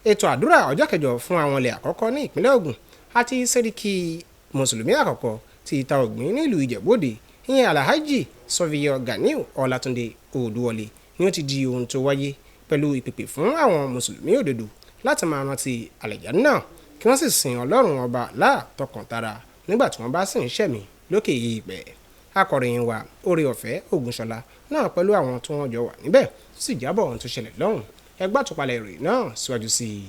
Ètò àdúrà ọjọ́ kẹjọ fún àwọn ilẹ̀ àkọ́kọ́ ní ìpínlẹ̀ Ògùn àti sẹ́ríkì mùsùlùmí àkọ́kọ́ ti ìta Ògbìn nílùú Ìjẹ̀bú-Òde, ìyẹn Alhaji Sọfíyọ Ganiu Ọlátúndé Odùwọlé, ni ó ti di ohun tó wáyé pẹ̀lú ìpèpè fún àwọn mùsùlùmí òdodo láti máa rántí àlìjánnà kí wọ́n sì sin Ọlọ́run ọba Allah tọkàntara nígbà tí wọ́n bá sì ń ṣẹ̀mí lókè eèpẹ̀. Akọ̀ròyìn wa Oore-ọ̀fẹ́ Ògúnṣọlá náà pẹ̀lú àwọn tí wọ́n jọ wà níbẹ̀ tó sì jábọ̀ ohun tó ṣẹlẹ̀ lọ́hùn. Ẹ gbọ́ àtúpalẹ̀ ìròyìn náà síwájú sí i.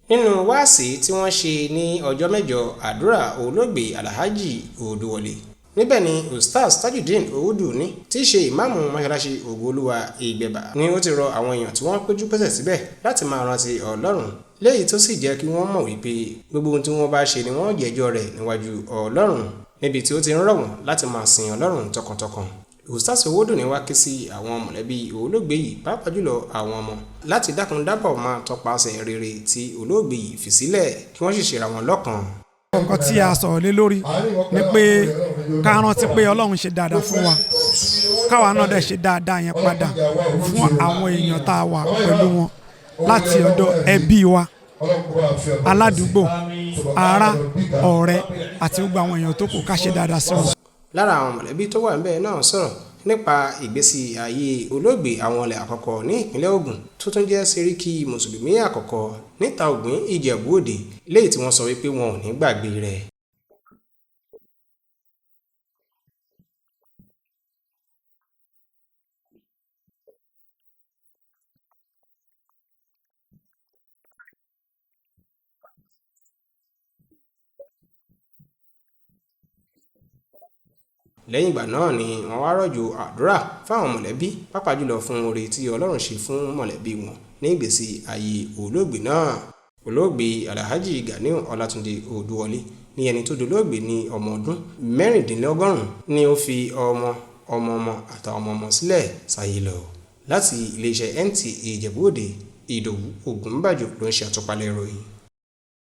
Nínú wáàsí tí wọ́n ṣe ní ọjọ́ mẹ́jọ àdúrà olóògbé Alhaji Odùwọlé, níbẹ̀ ni Ustaz Tajudeen Owódùnní tí í ṣe ìmáàmù mọ́ṣáláṣí Ògo Olúwa Ìgbẹ̀bà ni ó ti rọ àwọn èèyàn tí wọ́n péjú pésẹ̀ síbẹ̀ láti máa rántí Ọlọ́run, léyìí tó sì jẹ́ kí wọ́n mọ̀ wípé gbogbo ohun tí wọ́n bá ṣe ni wọ́n jẹ́jọ́ rẹ̀ níwájú Ọlọ́run, níbi tí ó ti ń rọ̀ wọ́n láti máa sin Ọlọ́run tọkàntọkàn. Ustaz Owódùnní wá ké sí àwọn mọ̀lẹ́bí olóògbé yìí, pàápàá jùlọ àwọn ọmọ, láti dákun dábọ̀ máa tọpasẹ̀ rere tí olóògbé yìí fi sílẹ̀ kí wọ́n sì ṣera wọn lọ́kan. Nǹkan tí a sọ̀rọ̀ lé lórí ni pé ká rántí pé Ọlọ́run ṣe dáadáa fún wa, káwa náà dẹ̀ ṣe dáadáa yẹn padà fún àwọn èèyàn tá a wà pẹ̀lú wọn, láti ọ̀dọ̀ ẹbí wa, aládùúgbò, ará, ọ̀rẹ́ àti gbogbo àwọn èèyàn tó kù, ká ṣe dáadáa sí wọn. Lára àwọn mọ̀lẹ́bí tó wà níbẹ̀ náà sọ̀rọ̀ nípa ìgbésí ayé olóògbé àwọn ilẹ̀ àkọ́kọ́ ní ìpínlẹ̀ Ògùn tó tún jẹ́ sẹ́ríkì mùsùlùmí àkọ́kọ́ níta Ògbìn Ìjẹ̀bú-Òde, léyìí tí wọ́n sọ wípé wọn ò ní gbàgbé rẹ̀. Lẹ́yìn ìgbà náà ni wọ́n wá rọ̀jò àdúrà fáwọn mọ̀lẹ́bí, pàápàá jùlọ fún oore tí Ọlọ́run ṣe fún mọ̀lẹ́bí wọn ní ìgbésí ayé olóògbé náà. Olóògbé Alhaji Ganiu Ọlátúndé Odùwọlé ní ẹni tó dolóògbé ní ọmọ ọdún 96 ni ó fi ọmọ, ọmọ ọmọ àtàwọn ọmọ ọmọ sílẹ̀ sáyé lọ. Láti iléeṣẹ́ NTA Ìjẹ̀bú-Òde, Ìdòwú Ògúnbàjò ló ń ṣe àtúpalẹ̀ ìròyìn.